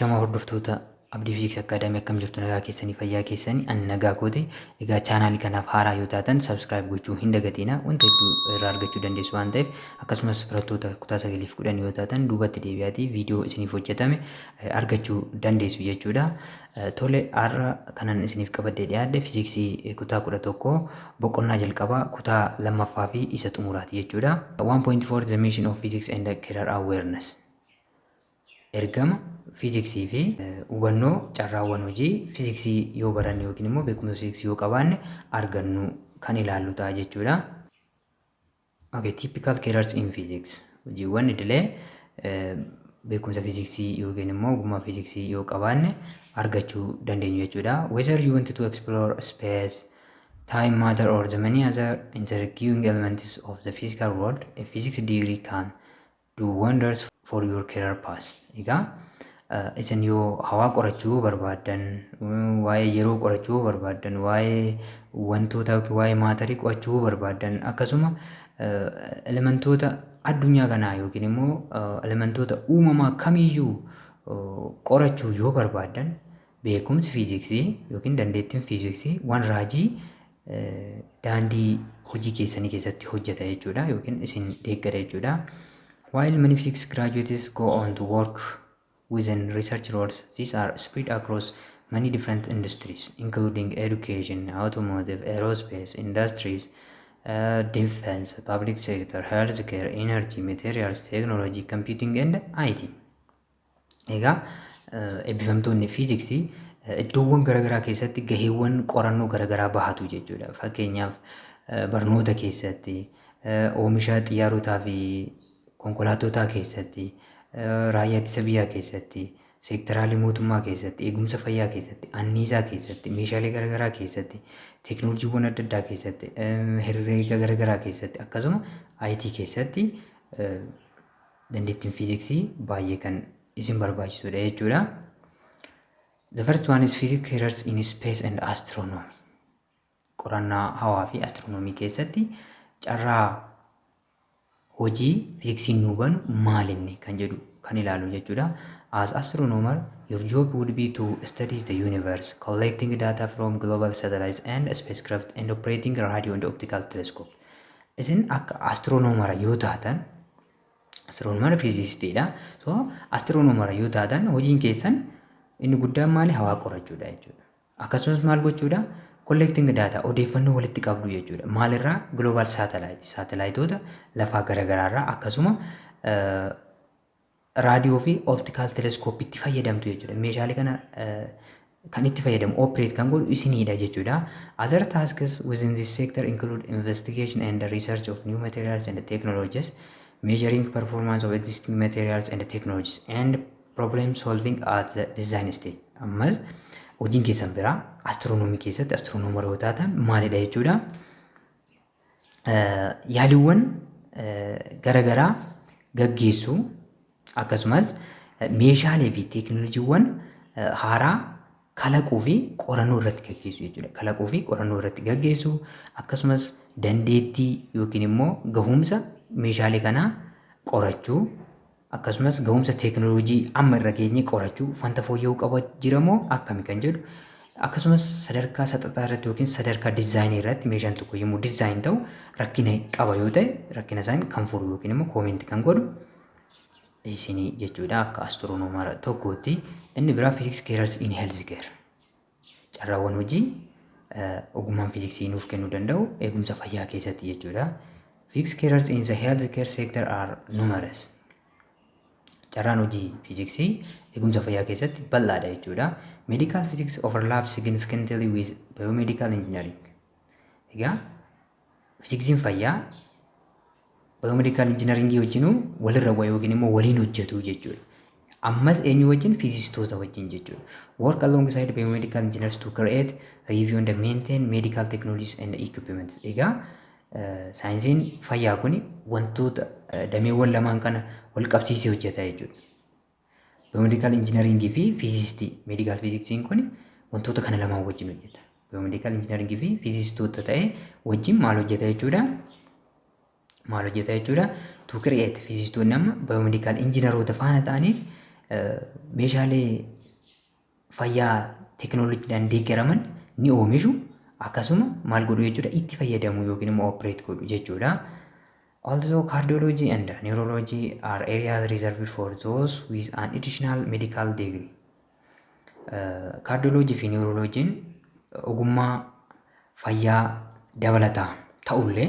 Ashama, hordoftoota Abdii Fiiziksii Akaadaamii, akkam jirtu? Nagaa keessanii, fayyaa keessanii? Ani nagaa kooti. Egaa chaanaalii kanaaf haaraa yoo taatan subscribe gochuu hin dagatina. Wanta hedduu irraa argachuu dandeessu waan ta'eef, akkasumas barattoota kutaa sagaliif 10 yoo taatan duubatti deebi'aatii viidiyoo isiniif hojjetame argachuu dandeessu jechuudha. Tole, har'a kanan isiniif qabadhee dhiyaadhe fiiziksii kutaa 11 boqonnaa jalqabaa kutaa lammaffaa fi isa xumuraati jechuudha. 1.4 The Mission of Physics and Career Awareness. Ergama fiiziksii fi hubannoo carraawwan hojii fiiziksii yoo baranne yookiin immoo beekumsa fiiziksii yoo qabaanne argannu kan ilaallu ta'a jechuudha. Okay, typical careers in physics. Hojiiwwan idilee beekumsa fiiziksii yookiin immoo ogummaa fiiziksii yoo qabaanne argachuu dandeenyu jechuudha. Whether you want to explore space, time, matter or the many other intriguing elements of the physical world, a physics degree can do wonders for your career path. Egaa isin yoo hawaa qorachuu barbaaddan, waa'ee yeroo qorachuu barbaaddan, waa'ee wantoota yookiin waa'ee maatarii qo'achuu barbaaddan, akkasuma elementoota addunyaa kanaa yookiin immoo elementoota uumamaa kamiyyuu qorachuu yoo barbaaddan, beekumsi fiiziksii yookiin dandeettiin fiiziksii waan raajii daandii hojii keessanii keessatti hojjeta jechuudha yookiin isin deeggara jechuudha. While many physics graduates go on to work within research roles, these are spread across many different industries, including education, automotive, aerospace industries, defense, public sector, healthcare, energy, materials, technology, computing and IT. Egaa eebbifamtoonni fiiziksii iddoowwan garaagaraa keessatti gaheewwan qorannoo garaagaraa bahatu jechuudha. Fakkeenyaaf, barnoota keessatti, oomisha xiyyaarotaa fi konkolaattotaa keessatti, raayyaa ittisa biyyaa keessatti, seektaraalee mootummaa keessatti, eegumsa fayyaa keessatti, anniisaa keessatti, meeshaalee garaagaraa keessatti, teekinooloojiiwwan adda addaa keessatti, herreega garaagaraa keessatti, akkasuma IT keessatti dandeettiin fiiziksii baay'ee kan isin barbaachisudha jechuudha. The first one is physics careers in space and astronomy. Qorannaa hawaa fi astronoomii keessatti carraa hojii fiiziksiin nuu banu maalinni kan jedhu kan ilaalu jechuudha. As astronomer, your job would be to study the universe, collecting data from global satellites and spacecraft and operating radio and optical telescope. Isin akka astronomera yoo taatan, astronomera fiiziksiidha. So astronomera yoo taatan hojiin keessan inni guddaan maali? Hawaa qorachuudha jechuudha. Akkasumas maal gochuudha? Collecting data, odeeffannoo walitti qabdu jechuudha. Maalirraa? Global satellite, saatalaayitoota lafaa garaagaraarraa, akkasuma raadiyoo fi optical telescope'itti fayyadamtu jechuudha. Meeshaalee kana kan itti fayyadamu, operate kan godhu isinidha jechuudha. Other tasks within this sector include investigation and research of new materials and technologies, measuring performance of existing materials and technologies, and problem solving at the design stage. Ammas hojiin keessan biraa astiroonoomii keessatti astiroonoomara yoo taatan maalidha jechuudha? Yaaliiwwan garaagaraa gaggeessuu, akkasumas meeshaalee fi teekinooloojiiwwan haaraa kalaquu fi qorannoo irratti gaggeessuu jechuudha. Kalaquu fi qorannoo irratti gaggeessuu, akkasumas dandeettii yookiin immoo gahumsa meeshaalee kanaa qorachuu, akkasumas gahumsa teekinooloojii amma irra geenye qorachuu, wanta fooyya'uu qaba jira moo akkami kan jedhu, akkasumas sadarkaa saxaxaa irratti yookiin sadarkaa diizaayinii irratti meeshaan tokko yommuu design ta'u rakkina qaba yoo ta'e rakkina isaan kan furu yookiin immoo comment kan godhu isinii jechuudha akka astiroonoomara tokkootti. Inni biraa physics careers in health care. Carraawwan hojii ogummaan fiiziksii nuuf kennuu danda'u eegumsa fayyaa keessatti jechuudha. Physics careers in the health care sector are numerous. Carraan hojii fiiziksii eegumsa fayyaa keessatti bal'aadha jechuudha. Medical physics overlaps significantly with biomedical engineering. Egaa fiiziksiin fayyaa biomedical engineering wajjinuu walirra bu'a yookiin immoo waliin hojjetu jechuudha. Ammas eenyu wajjin? Fiizistoota wajjin jechuudha. Work alongside biomedical engineers to create, review and maintain medical technologies and equipment. Egaa saayinsiin fayyaa kun wantoota dameewwan lamaan kana wal qabsiisee hojjeta jechuudha. Biomedical engineering fi fiizistii, medical fiiziksiin kun wantoota kana lamaan wajjin hojjeta. Biomedical engineering fi fiizistoota ta'e wajjin maal hojjeta jechuudha? Maal hojjeta jechuudha? To create, fiizistoonni amma biomedical engineeroota faana ta'anii meeshaalee Fayyaa teekinooloojiidhaan deeggaraman ni oomishu, akkasuma maal godhu jechuudha? Itti fayyadamu yookiin immoo operate godhu jechuudha. Also, cardiology and neurology are areas reserved for those with an additional medical degree. Cardiology fi neurologiin ogummaa fayyaa dabalataa ta'ullee,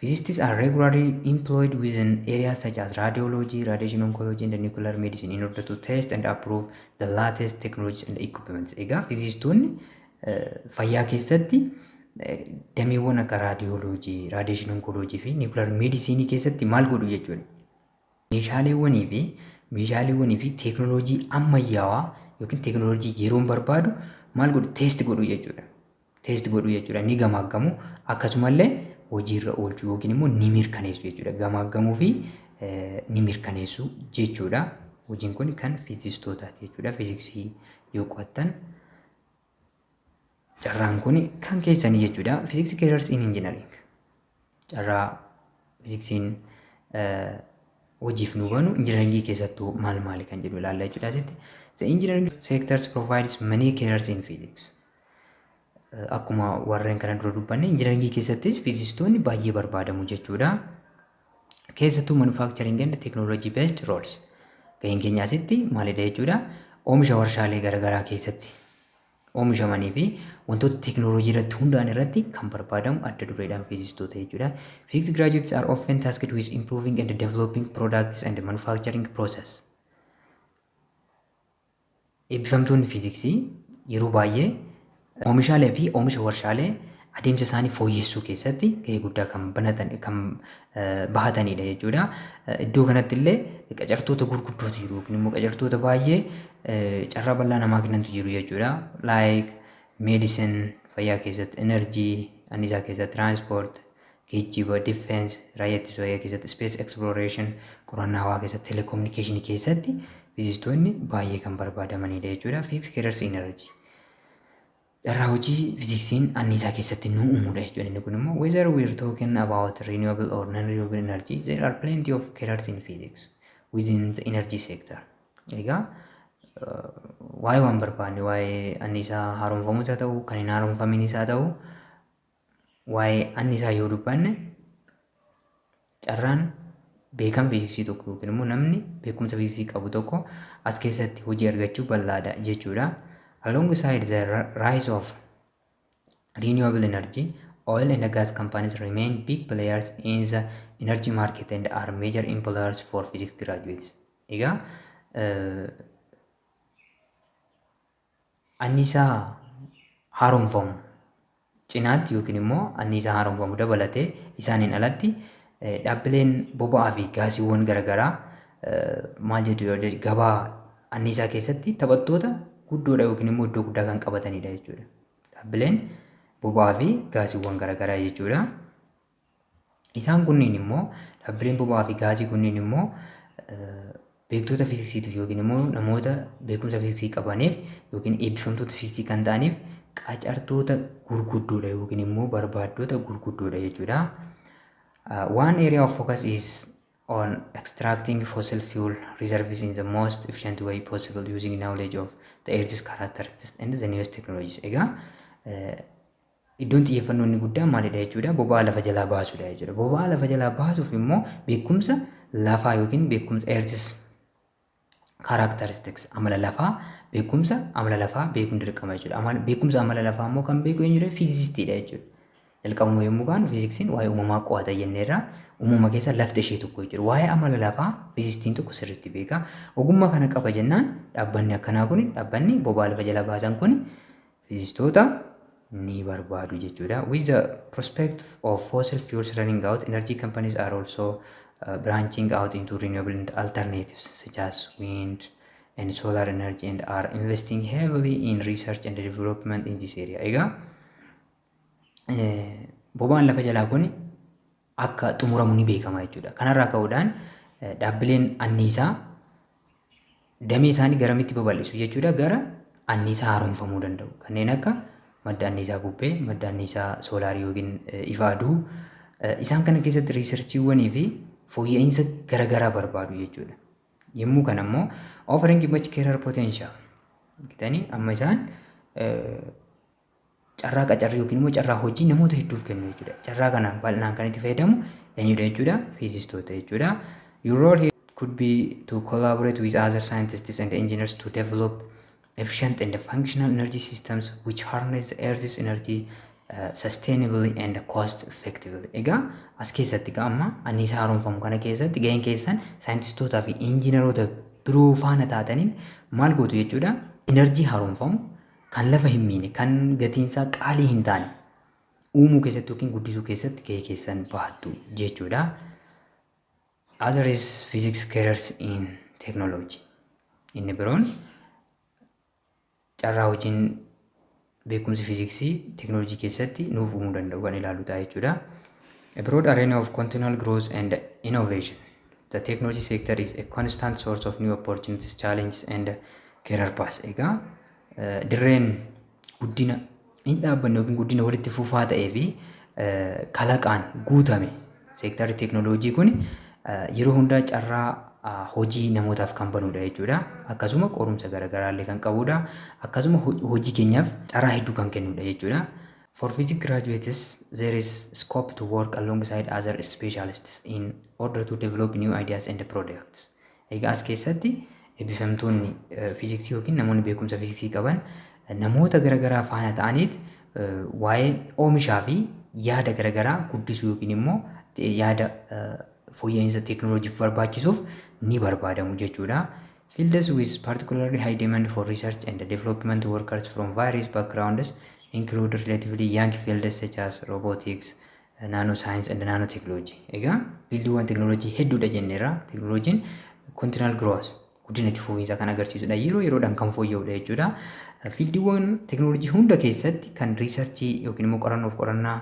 physicists are regularly employed within areas such as radiology, radiation oncology and nuclear medicine in order to test and approve the latest technologies and equipments. Egaa fiizistoonni fayyaa keessatti dameewwan akka raadiyooloojii, radiation oncology fi nuclear medicine keessatti maal godhu jechuudha? Meeshaaleewwanii fi teekinooloojii ammayyaawaa yookiin teekinooloojii yeroon barbaadu maal godhu? Test godhu jechuudha. Test godhu jechuudha. Ni gamaaggamu, akkasumallee hojiirra oolchuu yookiin immoo ni mirkaneessu jechuudha. Gamaaggamuu fi ni mirkaneessu jechuudha. Hojiin kun kan fiizistootaati jechuudha. Fiiziksii yoo qo'attan carraan kun kan keessanii jechuudha. Physics careers in engineering. Carraa fiiziksiin hojiif nu banu injiinaringii keessattuu maal maali kan jedhu ilaalla jechuudha asitti. The engineering sectors provides many careers in physics. Akkuma warreen kana dura dubbanne, injiinaringii keessattis fiizistoonni baay'ee barbaadamu jechuudha. Keessattuu manufacturing and technology based roles. Gaheen keenya asitti maalidha jechuudha? Oomisha warshaalee garaagaraa keessatti oomishamanii fi wantoota teekinooloojii irratti hundaa'an irratti kan barbaadamu adda dureedhaan fiizistoota jechuudha. Physics graduates are often tasked with improving and developing products and manufacturing process. Eebbifamtoonni fiiziksii yeroo baay'ee oomishaalee fi oomisha warshaalee adeemsa isaanii fooyyessuu keessatti gahee guddaa kan banatan, kan bahatanidha jechuudha. Iddoo kanatti illee qacartoota gurguddootu jiru yookiin immoo qacartoota baay'ee carraa bal'aa namaa kennantu jiru jechuudha. Like medicine, fayyaa keessatti, energy, anniisaa keessatti, transport, geejjiba, defense, raayyaa ittisa biyyaa keessatti, space exploration, qorannaa hawaa keessatti, telecommunication keessatti fiizistoonni baay'ee kan barbaadamanidha jechuudha. Physics careers energy. Carraa hojii fiiziksiin anniisaa keessatti nu uumudha jechuudha. Inni kun immoo, whether we are talking about renewable or non-renewable energy, there are plenty of careers in physics within the energy sector. Egaa waa'ee waan barbaanne, waa'ee anniisaa haaromfamuus haa ta'u, kan hin haaromfaminis haa ta'u, waa'ee anniisaa yoo dubbanne, carraan beekan fiiziksii tokko yookiin immoo namni beekumsa fiiziksii qabu tokko as keessatti hojii argachuu bal'aadha jechuudha. Alongside the rise of renewable energy, oil and gas companies remain big players in the energy market and are major employers for physics graduates. Egaa anniisaa haaromfamu cinaatti yookiin immoo anniisaa haaromfamu dabalatee isaaniin alatti dhaabbileen boba'aa fi gaasiiwwan garaagaraa maal jechuudha, gabaa anniisaa keessatti taphattoota guddoodha yookiin immoo iddoo guddaa kan qabatanidha jechuudha. Dhaabbileen boba'aa fi gaasiiwwan garaagaraa jechuudha. Isaan kunniin immoo, dhaabbileen boba'aa fi gaasii kunniin immoo, beektota fiiziksiitiif yookiin immoo namoota beekumsa fiiziksii qabaniif yookiin eebbifamtoota fiiziksii kan ta'aniif qacartoota gurguddoodha yookiin immoo barbaaddota gurguddoodha jechuudha. One area of focus is on extracting fossil fuel reserves in the most efficient way possible using knowledge of the earth's characteristics and the newest technologies. Egaa iddoon xiyyeeffannoo inni guddaan maalidha jechuudha? Boba'aa lafa jalaa baasuudha jechuudha. Boba'aa lafa jalaa baasuuf immoo beekumsa lafaa yookiin beekumsa earth's characteristics, amala lafaa, beekumsa amala lafaa beekuun dirqama jechuudha. Beekumsa amala lafaa immoo kan beeku eenyudha? Fiizistiidha jechuudha. Jalqabuma yommuu kaanu fiiziksiin waa'ee uumamaa qo'ata jenneerra. Uumama keessa lafti ishee tokko jechuudha. Waa'ee amala lafaa fiizistiin tokko sirriitti beeka. Ogummaa kana qaba jennaan dhaabbanni akkanaa kun, dhaabbanni boba'aa lafa jala baasan kun, fiizistoota ni barbaadu jechuudha. With the prospect of fossil fuels running out, energy companies are also branching out into renewable alternatives such as wind and solar energy and are investing heavily in research and development in this area. Egaa boba'aan lafa jalaa kun akka xumuramu ni beekama jechuudha. Kanarraa ka'uudhaan dhaabbileen anniisaa damee isaanii garamitti babal'isu jechuudha? Gara anniisaa haaromfamuu danda'u. Kanneen akka madda anniisaa bubbee, madda anniisaa soolaarii yookiin ifa aduu, isaan kana keessatti researchiiwwanii fi fooyya'insa garaagaraa barbaadu jechuudha. Yommuu kana immoo offering much career potential. Argitanii, amma isaan carraa qacarrii yookiin immoo carraa hojii namoota hedduuf kennu jechuudha. Carraa kana bal'inaan kan itti fayyadamu eenyudha jechuudha? Fiizistoota jechuudha. Your role here could be to collaborate with other scientists and engineers to develop efficient and functional energy systems which harness the earth's energy sustainably and cost effectively. Egaa as keessatti egaa amma anniisaa haaromfamu kana keessatti gaheen keessan saayintistootaa fi injiinaroota biroo faana taataniin maal gootu jechuudha? Enerjii haaromfamu kan lafa hin miine, kan gatiinsaa qaalii hin taane uumuu keessatti yookiin guddisuu keessatti gahee keessan bahattu jechuudha. Other is physics careers in technology. Inni biroon carraa hojiin beekumsi fiiziksii teeknooloojii keessatti nuuf uumuu danda'u kan ilaallu ta'a jechuudha. A broad arena of continual growth and innovation. The technology sector is a constant source of new opportunities, challenges and career paths. Egaa dirreen guddina hin dhaabbanne yookiin guddina walitti fufaa ta'ee fi kalaqaan guutame seektarri teeknooloojii kun yeroo hundaa carraa hojii namootaaf kan banudha jechuudha. Akkasuma qorumsa garaagaraa illee kan qabudha. Akkasuma hojii keenyaaf carraa hedduu kan kennudha jechuudha. For physics graduates, there is scope to work alongside other specialists in order to develop new ideas and products. Egaa as keessatti eebbifamtoonni fiiziksii yookiin namoonni beekumsa fiiziksii qaban namoota garaagaraa faana ta'aniit waa'ee oomishaa fi yaada garaagaraa guddisuu yookiin immoo yaada fooyya'insa teeknooloojiif barbaachisuuf ni barbaadamu jechuudha. Fields with particularly high demand for research and development workers from various backgrounds include relatively young fields such as robotics, nanoscience and nanotechnology. Egaa fieldiiwwan teeknooloojii hedduudha jenneerra. Teeknooloojiin continual growth, guddina itti fufiinsa kan agarsiisudha. Yeroo yeroodhaan kan fooyya'udha jechuudha. Fieldiiwwan teeknooloojii hunda keessatti kan researchii yookiin immoo qorannoof qorannaa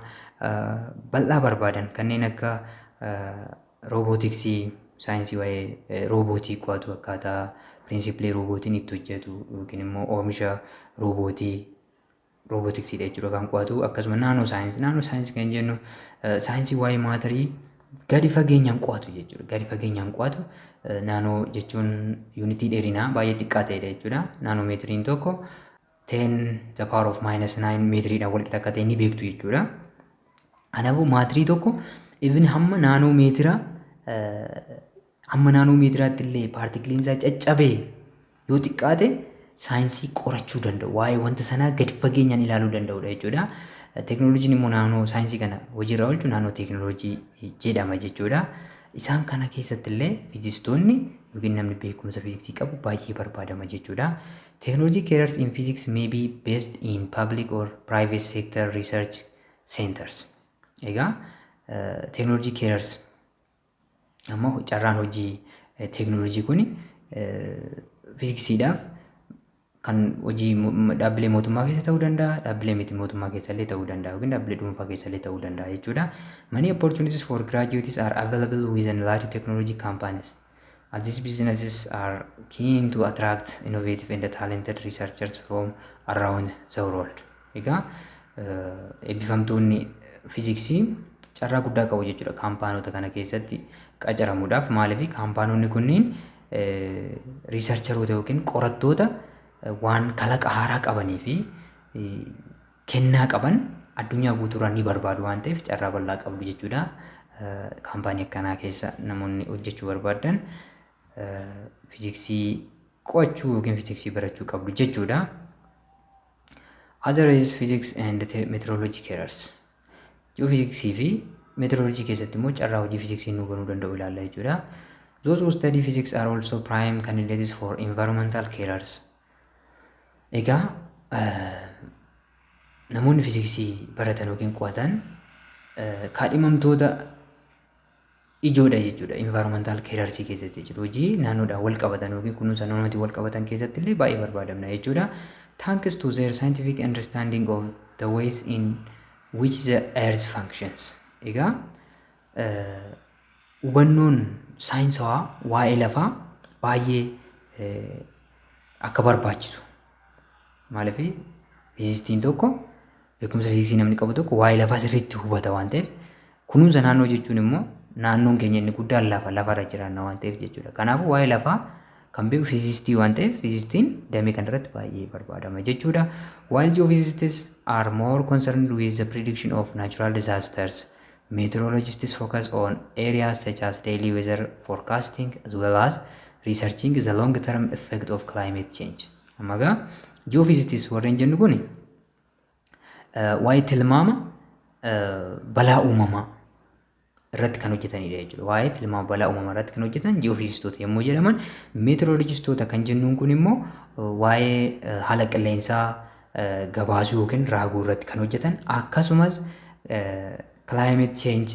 bal'aa barbaadan kanneen akka roobootiksii, saayinsii waa'ee roobootii qo'atu, akkaataa piriinsipilee roobootiin itti hojjetu yookiin immoo oomisha roobootii, roobootiksiidha jechuudha kan qo'atu. Akkasuma naanoo saayinsii, naanoo saayinsii kan jennu saayinsii waa'ee maatarii gadi fageenyaan qo'atu jechuudha. Gadi fageenyaan qo'atu. Naanoo jechuun yuunitii dheerinaa baay'ee xiqqaa ta'edha jechuudha. Naanoo meetiriin tokko 10 the power of minus 9 meetiriidhaan wal qixa akka ta'e ni beektu jechuudha. Kanaafuu maatirii tokko even hamma naanoo meetiraatti illee paartikiliin isaa caccabee yoo xiqqaate saayinsii qorachuu danda'u, waa'ee wanta sanaa gadi fageenyaan ilaaluu danda'udha jechuudha. Teeknooloojiin immoo naanoo saayinsii kana hojiirra oolchu naanoo teeknooloojii jedhama jechuudha. Isaan kana keessatti illee fiizistoonni yookiin namni beekumsa fiiziksii qabu baay'ee barbaadama jechuudha. Technology careers in physics may be based in public or private sector research centers. Egaa technology careers ammoo carraan hojii teeknooloojii kun fiiziksiidhaaf kan hojii dhaabbilee mootummaa keessa ta'uu danda'a, dhaabbilee miti mootummaa keessa illee ta'uu danda'a yookiin dhaabbilee dhuunfaa keessa illee ta'uu danda'a jechuudha. Many opportunities for graduates are available within large technology companies, as these businesses are keen to attract innovative and talented researchers from around the world. Egaa eebbifamtoonni fiiziksii carraa guddaa qabu jechuudha kaampaanota kana keessatti qacaramuudhaaf. Maaliif? Kaampaanonni kunniin researcheroota yookiin qorattoota waan kalaqa haaraa qabanii fi kennaa qaban addunyaa guutuurraa ni barbaadu waan ta'eef carraa bal'aa qabdu jechuudha. Kaampaanii akkanaa keessa namoonni hojjechuu barbaadan fiiziksii qo'achuu yookiin fiiziksii barachuu qabdu jechuudha. Other is physics and meteorology careers. Ji'oofiiziksii fi meteoroloojii keessatti immoo carraa hojii fiiziksii nu banuu danda'u ilaalla jechuudha. Those who study physics are also prime candidates for environmental careers. Egaa namoonni fiiziksii baratan yookiin qo'atan kaadhimamtoota ijoodha jechuudha. Environmental careers keessatti jechuudha. Hojii naannoodhaan wal qabatan yookiin kunuunsa naannootiin wal qabatan keessatti illee baay'ee barbaadamna jechuudha. Thanks to their scientific understanding of the ways in which the earth functions. Egaa hubannoon saayinsawaa waa'ee lafaa baay'ee akka barbaachisu. Maaliif? Fiizistiin tokko, beekumsa fiiziksii namni qabu tokko waa'ee lafaa sirriitti hubata waan ta'eef, kunuunsa naannoo jechuun immoo naannoon keenya inni guddaan lafa, lafarra jiraanna waan ta'eef jechuudha. Kanaafuu waa'ee lafaa Kan beeku fiizistii waan ta'eef, fiizistiin damee kanarratti baay'ee barbaadama jechuudha. While geophysicists are more concerned with the prediction of natural disasters, meteorologists focus on areas such as daily weather forecasting as well as researching the long-term effect of climate change. Amma egaa geophysicists warreen jennu kun waa'ee tilmaama balaa uumamaa irratti kan hojjetanidha jechuudha. Waa'ee tilmaama balaa uumamaa irratti kan hojjetan ji'oofiizistoota yommuu jedhaman, meteorolojistoota kan jennuun kun immoo waa'ee haala qilleensaa gabaasuu yookiin raaguu irratti kan hojjetan, akkasumas climate change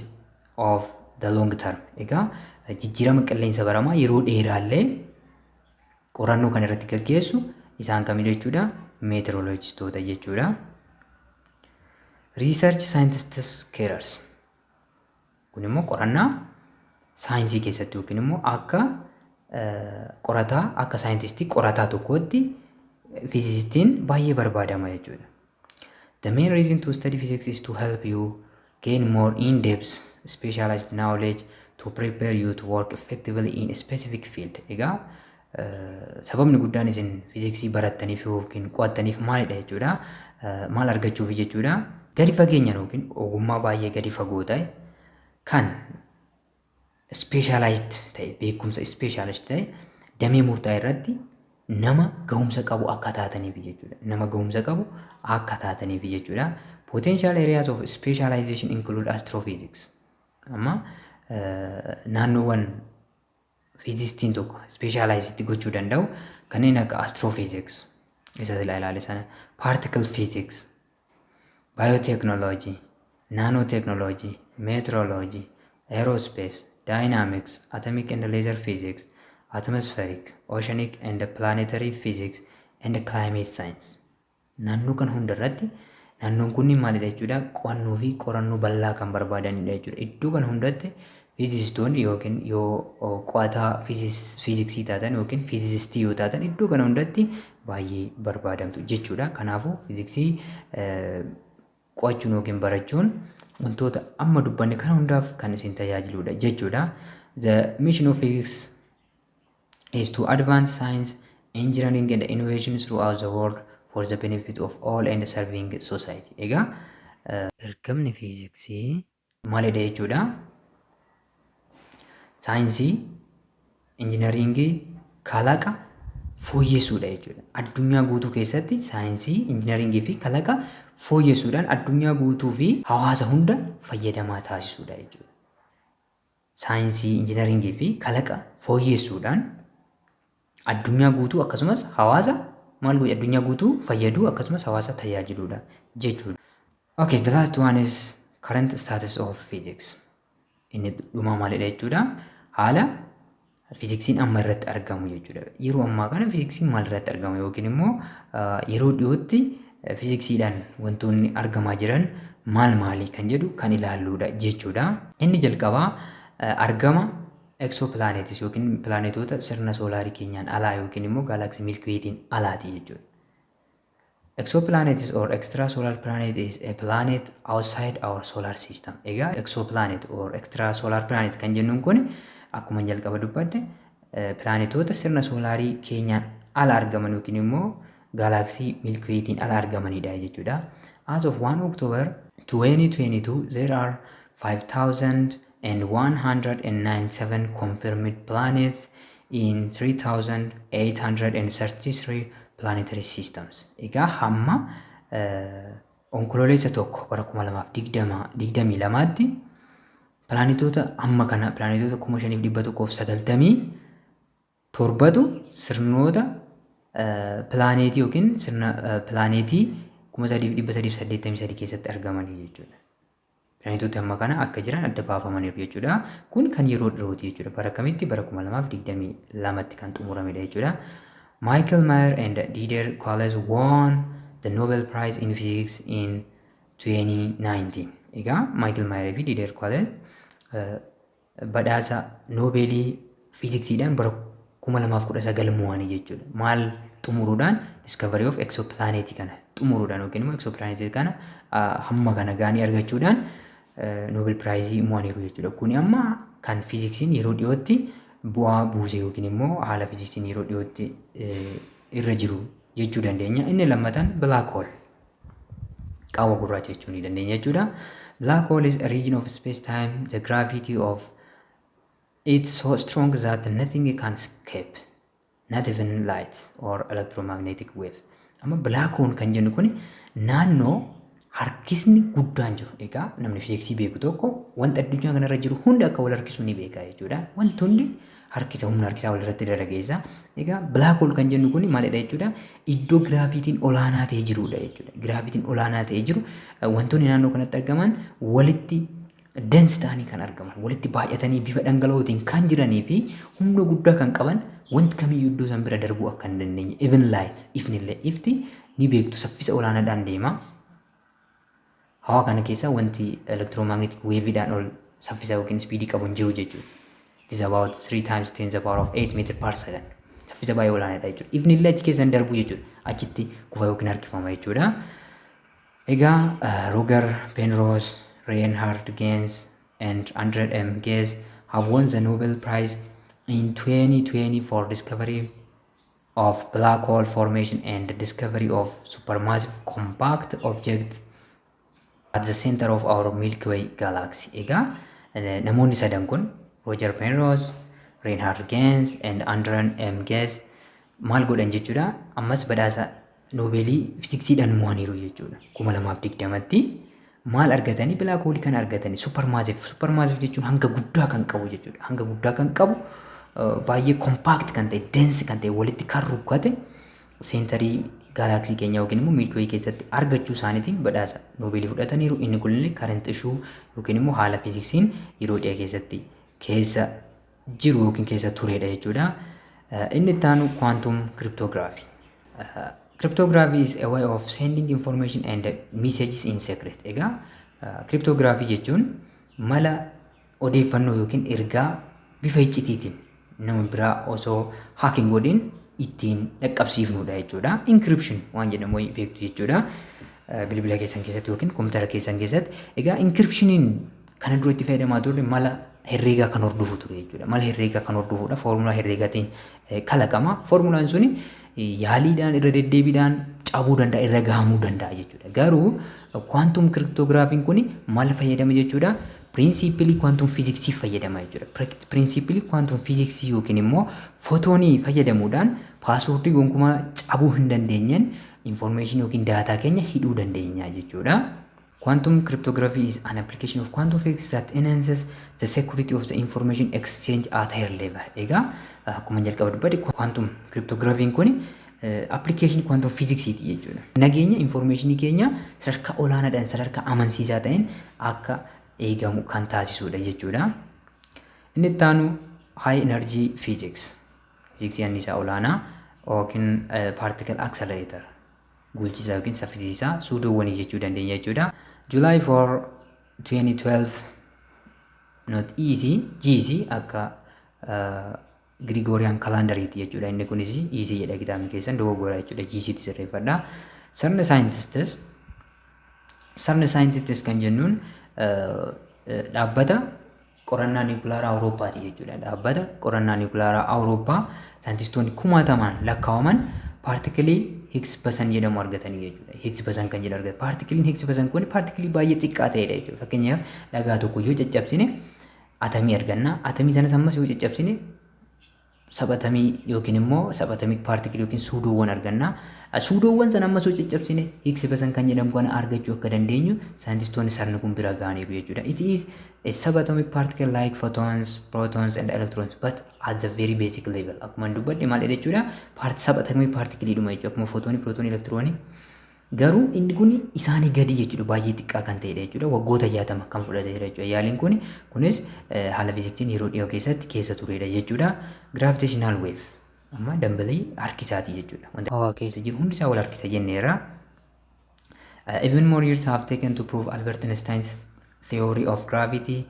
of the long term, egaa jijjiirama qilleensa baramaa yeroo dheeraallee qorannoo kan irratti gaggeessu isaan kamidha jechuudha? Meteorolojistoota jechuudha. Research scientists careers kun immoo qorannaa saayinsii keessatti yookiin immoo akka qorataa, akka saayintistii qorataa tokkootti fiizistiin baay'ee barbaadama jechuudha. The main reason to study physics is to help you gain more in-depth specialized knowledge to prepare you to work effectively in a specific field. Egaa sababni guddaan isin fiiziksii barattaniif yookiin qo'attaniif maalidha jechuudha? Maal argachuuf jechuudha? Gadi fageenyaan yookiin ogummaa baay'ee gadi fagoo ta'e kan specialized ta'e, beekumsa specialized ta'e damee murtaa'e irratti nama gahumsa qabu akka taataniif jechuudha. Nama gahumsa qabu akka taataniif jechuudha. Potential areas of specialization include astrophysics. Amma naannoowwan fiizistiin tokko specialized gochuu danda'u kanneen akka astrophysics isa sila ilaale sana, particle physics, biotechnology, nanotechnology, meteorology, aerospace, dynamics, atomic and laser physics, atmospheric, oceanic and planetary physics and climate science. Naannoo kan hundarratti naannoon kunniin maalidha jechuudha? Qo'annoo fi qorannoo bal'aa kan barbaadanidha jechuudha. Iddoo kana hundatti fiizistoonni yookiin yoo qo'ataa fiiziksii taatan yookiin fiizistii yoo taatan, iddoo kana hundatti baay'ee barbaadamtu jechuudha. Kanaafuu fiiziksii qo'achuun yookiin barachuun wantoota amma dubbanne kana hundaaf kan isin tajaajiludha jechuudha. The mission of physics is to advance science, engineering and innovation throughout the world for the benefit of all and serving society. Egaa ergamni fiiziksii maalidha jechuudha? Saayinsii, injinaringii, kalaqa fooyyessuudha jechuudha. Addunyaa guutuu keessatti saayinsii, injinaringii fi kalaqa fooyyessuudhaan addunyaa guutuu fi hawaasa hunda fayyadamaa taasisuudha jechuudha. Saayinsii, injinaringii fi kalaqa fooyyessuudhaan addunyaa guutuu akkasumas hawaasa maal godhe, addunyaa guutuu fayyaduu akkasumas hawaasa tajaajiluudha jechuudha. Okay, the last one is current status of physics. Inni dhumaa maalidha jechuudha? Haala fiiziksiin amma irratti argamu jechuudha. Yeroo ammaa kana fiiziksiin maal irratti argama yookiin immoo yeroo dhiyootti fiiziksiidhaan wantoonni argamaa jiran maal maali kan jedhu kan ilaalluudha jechuudha. Inni jalqabaa argama exoplanets yookiin pilaanetoota sirna soolaarii keenyaan alaa yookiin immoo gaalaksii Milky Waytiin alaati jechuudha. Exoplanets or extrasolar planet is a planet outside our solar system. Egaa exoplanet or extrasolar planet kan jennuun kun akkuma jalqaba dubbadde pilaanetoota sirna soolaarii keenyaan ala argaman yookiin immoo gaalaksii Milky Waytiin ala argamanidha jechuudha. As of 1 October 2022, there are 5197 confirmed planets in 3833 planetary systems. Egaa hamma Onkololeessa 1 bara 2022tti pilaanetoota amma kana, pilaanetoota 5197tu sirnoota pilaaneetii yookiin sirna pilaaneetii 3383 keessatti argamanii jechuudha. Pilaanetooti amma kana akka jiran adda baafamaniiru jechuudha. Kun kan yeroo dhiyooti jechuudha. Bara kamitti? Bara 2022tti kan xumuramedha jechuudha. Michael Mayer and Didier Queloz won the Nobel Prize in Physics in 2019. Egaa Michael Mayer fi Didier Queloz badhaasa Noobeelii fiiziksiidhaan bara 2019 mo'anii jechuudha. Maal xumuruudhaan? Discovery of exoplanet kana xumuruudhaan yookiin immoo exoplanet kana hamma kana gaanii argachuudhaan Nobel Prize mo'aniiru jechuudha. Kuni amma kan fiiziksiin yeroo dhiyootti bu'aa buuse yookiin immoo haala fiiziksiin yeroo dhiyootti irra jiru jechuu dandeenya. Inni lammataan black hole, qaawwa gurraacha jechuu ni dandeenya jechuudha. Black hole is a region of space time the gravity of it's so strong that nothing can escape, not even light or electromagnetic wave. Amma black hole kan jennu kun naannoo harkisni guddaan jiru. Egaa namni fiiziksii beeku tokko wanta addunyaa kanarra jiru hundi akka wal harkisu ni beeka jechuudha. Wanti hundi harkisa, humna harkisaa wal irratti dalageessa. Egaa black hole kan jennu kun maalidha jechuudha? Iddoo giraavitiin olaanaa ta'e jirudha jechuudha. Giraavitiin olaanaa ta'e jiru, wantoonni naannoo kanatti argaman walitti dense ta'anii kan argaman, walitti baay'atanii bifa dhangala'ootiin kan jiranii fi humna guddaa kan qaban, wanti kamiyyuu iddoo san bira darbuu akka hin dandeenye, even light, ifnillee, ifti ni beektu, saffisa olaanaadhaan deema. Hawaa kana keessa wanti electromagnetic waveidhaan ol saffisa yookiin speedii qabu hin jiru jechuudha. It is about 3 times 10 the power of 8 meter per second. Saffisa baay'ee olaanaadha jechuudha. Ifni illee achi keessa hin darbu jechuudha. Achitti kufa yookiin harkifama jechuudha. Egaa Roger Penrose, Reinhard Genzel and Andrea M. Ghez have won the Nobel Prize in 2020 for discovery of black hole formation and the discovery of supermassive compact object at the center of our Milky Way galaxy. Egaa namoonni sadan kun, Roger Penrose, Reinhard Genzel and Andrea M. Ghez, maal godhan jechuudha? Ammas badhaasa Noobeelii fiiziksiidhaan mo'aniiru jechuudha. 2020tti maal argatanii? Black hole kana argatanii, supermassive. Supermassive jechuun hanga guddaa kan qabu jechuudha. Hanga guddaa kan qabu, baay'ee compact kan ta'e, dense kan ta'e, walitti kan rukkate centerii galaxy keenya yookiin immoo Milky Way keessatti argachuu isaaniitiin badhaasa Noobeelii fudhataniiru. Inni kunillee current issue yookiin immoo haala fiiziksiin yeroo dhiyaa keessatti keessa jiru yookiin keessa turedha jechuudha. Inni itti aanu quantum cryptography. Cryptography is a way of sending information and messages in secret. Egaa cryptography jechuun mala odeeffannoo yookiin ergaa bifa iccitiitiin nama biraa osoo hack hin godhin ittiin dhaqqabsiifnudha jechuudha. Encryption waan jedhamu beektu jechuudha. Bilbila keessan keessatti yookiin kompiitara keessan keessatti. Egaa encryptioniin kana dura itti fayyadamaa turre mala herreegaa kan hordofu ture jechuudha. Mala herreegaa kan hordofudha. Foormulaa herreegaatiin kalaqama. Foormulaan suni yaaliidhaan irra deddeebiidhaan cabuu danda'a, irra gahamuu danda'a jechuudha. Garuu quantum cryptographyn kun maal fayyadama jechuudha? Principle quantum fiiziksii fayyadama jechuudha. Principle quantum fiiziksii yookiin immoo footoonii fayyadamuudhaan passwordii gonkumaa cabuu hin dandeenyeen information yookiin daataa keenya hidhuu dandeenya jechuudha. Quantum cryptography is an application of quantum physics that enhances the security of the information exchange at higher level. Egaa akkuma jalqaba dubbadhe, quantum cryptographyn kun application quantum physicsiti jechuudha. Nageenya informationii keenya sadarkaa olaanaadhaan, sadarkaa amansiisaa ta'een akka eegamu kan taasisudha jechuudha. Inni itti aanu high energy physics. Fiiziksii anniisaa olaanaa yookiin particle accelerator, guulchisaa yookiin saffisiisaa suudoowwanii jechuu dandeenya jechuudha. July 4 2012, not EC, GC, akka Gregorian calendariiti jechuudha. Inni kunis EC jedha kitaabni keessan, dogoggora jechuudha. GC tti sirreeffadha. CERN scientists kan jennuun dhaabbata qorannaa niwukulaaraa Awurooppaati jechuudha. Dhaabbata qorannaa niwukulaaraa Awurooppaa saayintistoonni kumaatamaan lakkaa'aman paartikilii Higgs boson jedhamu argatanii jechuudha. Higgs boson kan jedhu argatan. Paartikiliin Higgs boson kun paartikilii baay'ee xiqqaa ta'edha jechuudha. Fakkeenyaaf, dhagaa tokko yoo caccabsine atamii arganna. Atamii sanas ammas yoo caccabsine subatomic yookiin immoo subatomic paartikilii yookiin suudoowwan arganna. Suudoowwan sana ammas yoo caccabsine Higgs boson kan jedhamu kana argachuu akka dandeenyu saayintistoonni CERN kun bira ga'aniiru jechuudha. It is a subatomic particle like photons, protons and electrons, but at the very basic level. Akkuma dubbadhe maal jechuudha? Subatomic particle dhuma jechuudha. Akkuma footoonii, pirootoonii, elektiroonii. Garuu inni kun isaanii gadi jechuudha. Baay'ee xiqqaa kan ta'edha jechuudha. Waggoota 60 kan fudhateera jechuudha. Yaaliin kun kunis haala fiiziksiin yeroo dhiyoo keessatti keessa turedha jechuudha. Gravitational wave amma dambalii harkisaati jechuudha. Wanta hawaa keessa jiru hundi isaa wal harkisa jenneerra. Even more years have taken to prove Albert Einstein's theory of gravity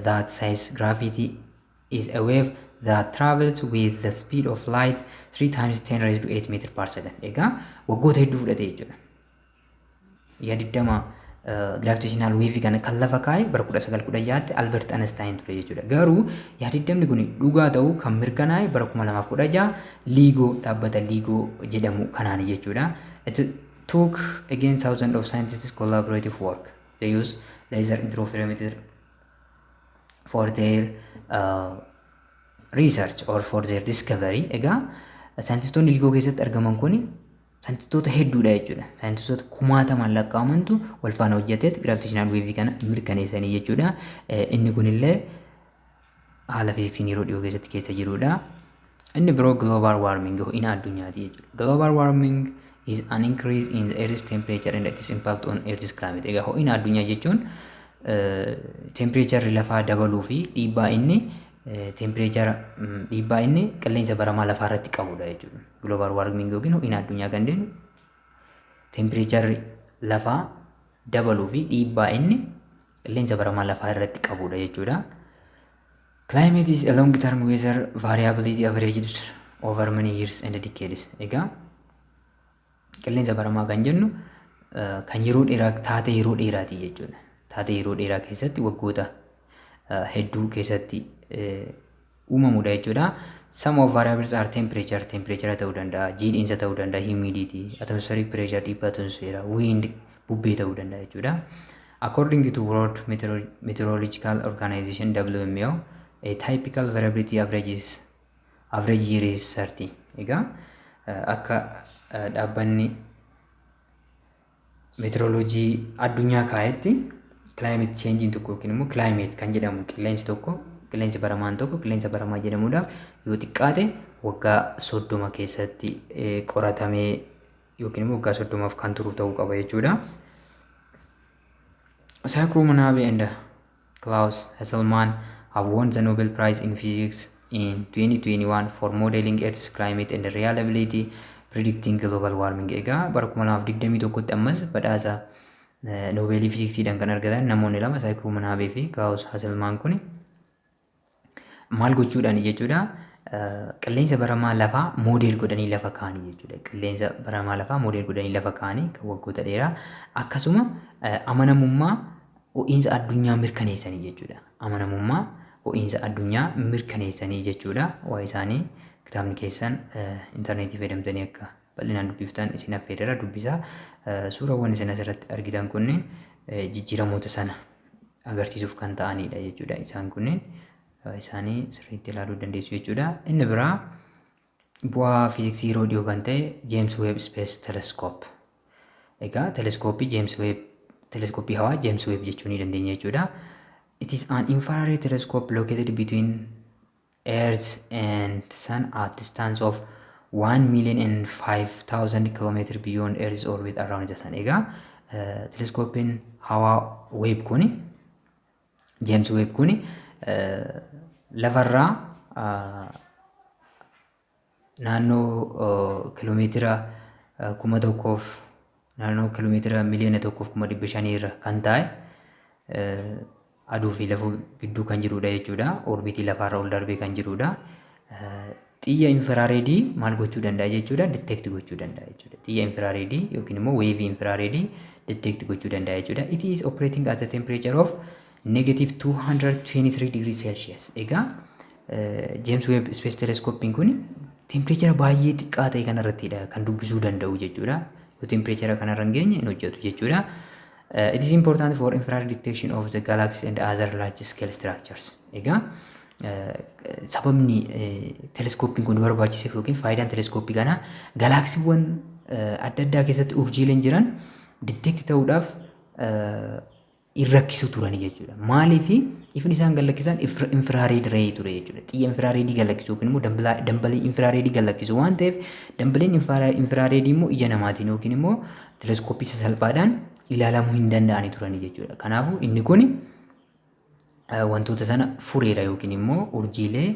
that says gravity is a wave that travels with the speed of light 3 times 10 raised to 8 meter per second. Egaa waggoota hedduu fudhate jechuudha. Yaadiddama Gravitational wave kana kan lafa kaa'e bara 1916tti Albert Einstein ture jechuudha. Garuu yaadiddamni kun dhugaa ta'uu kan mirkanaa'e bara 2016 LIGO, dhaabbata LIGO jedhamu kanaan jechuudha. It took again thousands of scientists' collaborative work. They use laser interferometer for their research or for their discovery. Egaa saayintistoonni LIGO keessatti argaman kun saayintistoota hedduudha jechuudha. Saayintistoota kumaatamaan lakkaa'amantu wal faana hojjeteet gravitational wave kana mirkaneessanii jechuudha. Inni kunillee haala fiiziksiin yeroo dhiyoo keessatti keessa jirudha. Inni biroo global warming, ho'ina addunyaati jechuudha. Global warming is an increase in the Earth's temperature and its impact on Earth's climate. Egaa ho'ina addunyaa jechuun temperature lafaa dabaluu fi dhiibbaa inni temperature, dhiibbaa inni qilleensa baramaa lafaa irratti qabudha jechuudha. Global warming yookiin ho'ina addunyaa kan jennu temperature lafaa dabaluu fi dhiibbaa inni qilleensa baramaa lafaa irratti qabudha jechuudha. Climate is a long term weather variability averaged over many years and decades. Egaa qilleensa baramaa kan jennu kan yeroo dheeraa, taatee yeroo dheeraati jechuudha. Taatee yeroo dheeraa keessatti, waggoota hedduu keessatti uumamudha jechuudha. Some of variables are temperature, temperature ta'uu danda'a, jiidhinsa ta'uu danda'a, humidity, atmospheric pressure, dhiibbaa atmosfeeraa, wind, bubbee ta'uu danda'a jechuudha. According to World Meteorological Organization, WMO, a typical variability average is average year is 30. Egaa akka dhaabbanni meteoroloojii addunyaa kaa'etti, climate change tokko yookiin immoo climate kan jedhamu, qilleensi tokko, qilleensi baramaan tokko qilleensa baramaa jedhamuudhaaf yoo xiqqaate waggaa 30 keessatti qoratamee yookiin immoo waggaa 30f kan turu ta'uu qaba jechuudha. Syukuro Manabe and Klaus Hasselmann have won the Nobel Prize in Physics in 2021 for modeling Earth's climate and reliability predicting global warming. Egaa bara 2021tti ammas badhaasa Noobeelii fiiziksiidhaan kan argatan namoonni lama, Syukuro Manabe fi Klaus Hasselmann, kun maal gochuudhaan jechuudha? Qilleensa baramaa lafaa model godhanii lafa kaa'anii jechuudha. Qilleensa baramaa lafaa model godhanii lafa kaa'anii kan waggoota dheeraa, akkasuma amanamummaa ho'iinsa addunyaa mirkaneessanii jechuudha. Amanamummaa ho'iinsa addunyaa mirkaneessanii jechuudha. Waa isaanii kitaabni keessan intarneetii fayyadamtanii akka bal'inaan dubbiftan isin affeerera, dubbisaa. Suurawwan isin asirratti argitan kunneen jijjiiramoota sana agarsiisuuf kan ta'anidha jechuudha. Isaan kunneen isaanii sirriitti ilaaluu dandeessu jechuudha. Inni biraa bu'aa fiiziksii yeroo dhiyoo kan ta'e James Webb Space Telescope. Egaa teleskooppii James Webb, teleskooppii hawaa James Webb jechuu ni dandeenya jechuudha. It is an infrared telescope located between Earth and Sun at distance of 1 million and 5,000 kilometer beyond Earth's orbit around the Sun. Egaa teleskooppiin hawaa Webb kuni, James Webb kuni, lafarraa naannoo kiiloomeetira 1000f, naannoo kiiloomeetira 1,500,000 irra kan taa'e, aduu fi lafa gidduu kan jirudha jechuudha. Orbiitii lafaarra ol darbee kan jirudha. Xiyya infiraareedii maal gochuu danda'a jechuudha? Detect gochuu danda'a jechuudha. Xiyya infiraareedii yookiin immoo wave infiraareedii detect gochuu danda'a jechuudha. It is operating at a temperature of negative 223 degree Celsius. Egaa James Webb Space Telescope kun temperature baay'ee xiqqaa ta'e kanarrattidha kan dubbisuu danda'u jechuudha. Yoo temperature kanarra hin geenye hin hojjetu jechuudha. It is important for infrared detection of the galaxies and other large scale structures. Egaa sababni teleskooppiin kun barbaachiseef yookiin faayidaan teleskooppii kanaa galaaksiiwwan adda addaa keessatti urjiileen jiran detect ta'uudhaaf hin rakkisu turani jechuudha. Maaliif? Ifni isaan gad lakkisan infrared ray ture jechuudha. Xiyya infiraareedii gadlakkisu yookiin immoo dambalii infiraareedii gadlakkisu waan ta'eef, dambaliin infiraareedii immoo ija namaatiin yookiin immoo teleskooppii sasalphaadhaan ilaalamuu hin danda'ani turani jechuudha. Kanaafuu inni kun wantoota sana fureera yookiin immoo urjiilee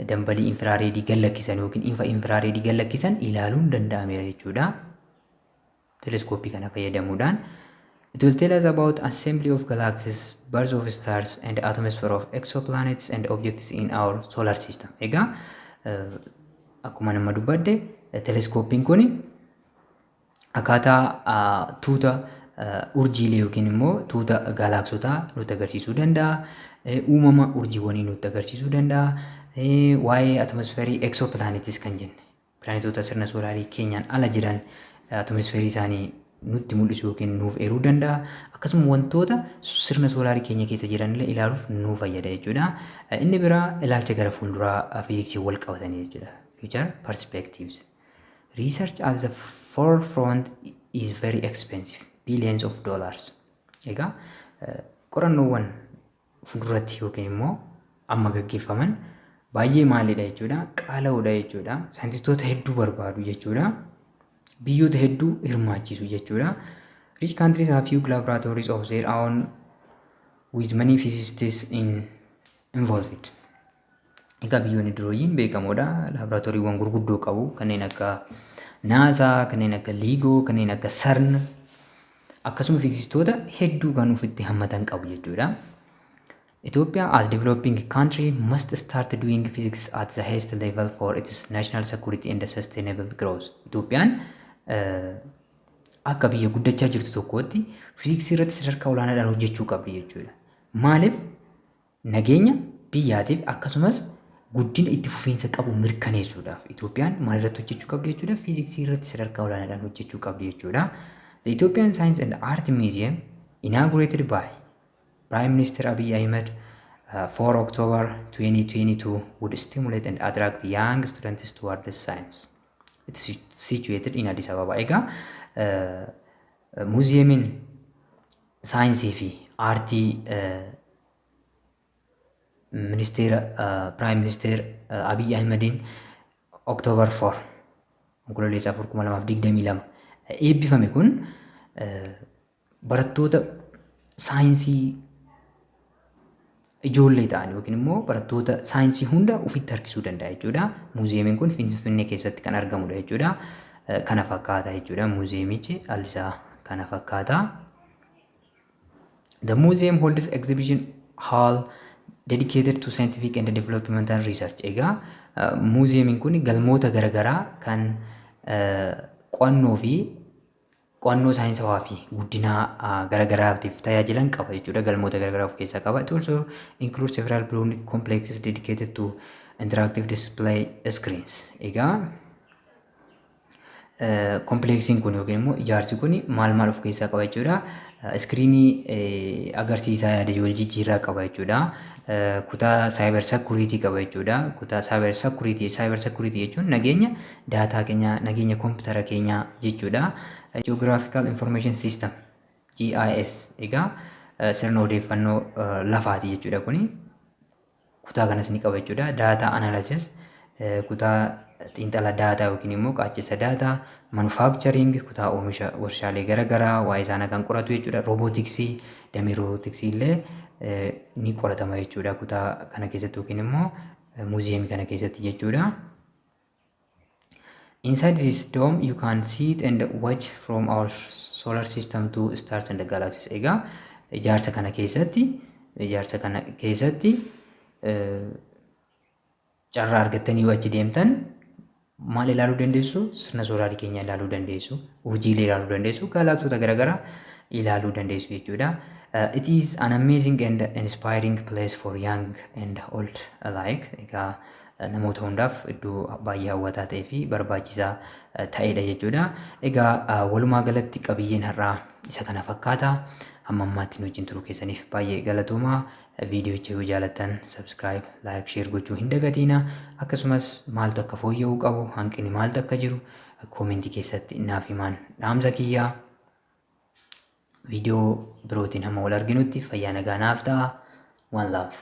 dambalii infiraareedii gadlakkisan yookiin ifa infiraareedii gadlakkisan ilaaluun danda'ameera jechuudha. Teleskooppii kana fayyadamuudhaan. It will tell us about assembly of galaxies, birth of stars and atmosphere of exoplanets and objects in our solar system. Egaa akkuma nama dubbadde, teleskooppiin kun akkaataa tuuta Urjiilee yookiin immoo tuuta galaaksotaa nutti agarsiisuu danda'a. Uumama urjiiwwanii nutti agarsiisuu danda'a. Waa'ee atmosfeerii exoplanetis kan jenne, pilaanetoota sirna soolaarii keenyaan ala jiran atmosfeerii isaanii nutti mul'isuu yookiin nuuf eeruu danda'a. Akkasuma wantoota sirna soolaarii keenya keessa jiran illee ilaaluuf nu fayyada jechuudha. Inni biraa ilaalcha gara fuulduraa fiiziksii wal qabatanii jechuudha. Future perspectives. Research at the forefront is very expensive. Billions of dollars. Egaa qorannoowwan fuulduratti yookiin immoo amma gaggeeffaman baay'ee maalidha jechuudha? Qaala'uudha jechuudha. Saayintistoota hedduu barbaadu jechuudha. Biyyoota hedduu hirmaachisu jechuudha. Rich countries have few laboratories of their own with many physicists in involved. Egaa biyyoonni dureeyyiin beekamoodha. Laaboraatooriiwwan gurguddoo qabu, kanneen akka NASA, kanneen akka LIGO, kanneen akka CERN, akkasuma fiizistoota hedduu kan ofitti hammatan qabu jechuudha. Ethiopia as developing country must start doing physics at the highest level for its national security and sustainable growth. Itoophiyaan akka biyya guddachaa jirtu tokkootti fiiziksii irratti sadarkaa olaanaadhaan hojjechuu qabdi jechuudha. Maaliif? Nageenya biyyaatiif akkasumas guddina itti fufiinsa qabu mirkaneessuudhaaf Itoophiyaan maal irratti hojjechuu qabdi jechuudha? Fiiziksii irratti sadarkaa olaanaadhaan hojjechuu qabdi jechuudha. The Ethiopian Science and Art Museum, inaugurated by Prime Minister Abiy Ahmed 4 October 2022, would stimulate and attract young students toward the science. It's situated in Addis Ababa. Egaa muuziyeemiin saayinsii fi aartii ministeera Prime Minister Abiy Ahmediin October 4, Onkololeessa 4, 2022 eebbifame kun barattoota saayinsii ijoollee ta'an yookiin immoo barattoota saayinsii hunda ofitti harkisuu danda'a jechuudha. Muuziyeemiin kun Finfinnee keessatti kan argamudha jechuudha. Kana fakkaata jechuudha. Muuziyeemichi haalli isaa kana fakkaata. The museum holds exhibition hall dedicated to scientific and developmental research. Egaa muuziyeemiin kun galmoota garaagaraa kan qo'annoo fi qo'annoo saayinsawaa fi guddinaa garaagaraatiif tajaajilan qaba jechuudha. Galmoota garaagaraa of keessaa qaba. It also includes several building complexes dedicated to interactive display screens. Egaa kompleksiin kun yookiin immoo ijaarsi kun maal maal of keessaa qaba jechuudha? Iskiriinii agarsiisaa yaada wal jijjiirraa qaba jechuudha. Kutaa cyber security qaba jechuudha. Kutaa cyber security, cyber security jechuun nageenya daataa keenyaa, nageenya koompitara keenyaa jechuudha. Geographical Information System, GIS, egaa sirna odeeffannoo lafaati jechuudha kuni. Kutaa kanas ni qaba jechuudha. Data analysis, kutaa xiinxala daataa yookiin immoo qaaccessa daataa, manufacturing, kutaa oomisha warshaalee garaagaraa waa'ee isaanii kan qoratu jechuudha. Roobootiksii, damee roobootiksii illee ni qoratama jechuudha kutaa kana keessatti yookiin immoo muuziyeemii kana keessatti jechuudha. Inside this dome you can sit and watch from our solar system to stars and galaxies. Egaa ijaarsa kana keessatti carraa argattanii yoo achi deemtan maal ilaaluu dandeessu? Sirna soolaarii keenya ilaaluu dandeessu, urjiilee ilaaluu dandeessu, gaalaaksota garaagaraa ilaaluu dandeessu jechuudha. It is an amazing and inspiring place for young and old alike. Egaa namoota hundaaf iddoo baay'ee hawwataa ta'ee fi barbaachisaa ta'edha jechuudha. Egaa walumaa galatti qabiyyeen har'aa isa kana fakkaata. Hamma ammaatti nu wajjin turuu keessaniif baay'ee galatoomaa. Viidiyocha yoo jaalattan subscribe, like, share gochuu hin dagatiina. Akkasumas maaltu akka fooyya'uu qabu, hanqinni maaltu akka jiru koomentii keessatti naaf himaan dhaamsa kiyyaa. Viidiyoo birootiin hamma wal arginutti fayyaa nagaa naaf ta'a. One love.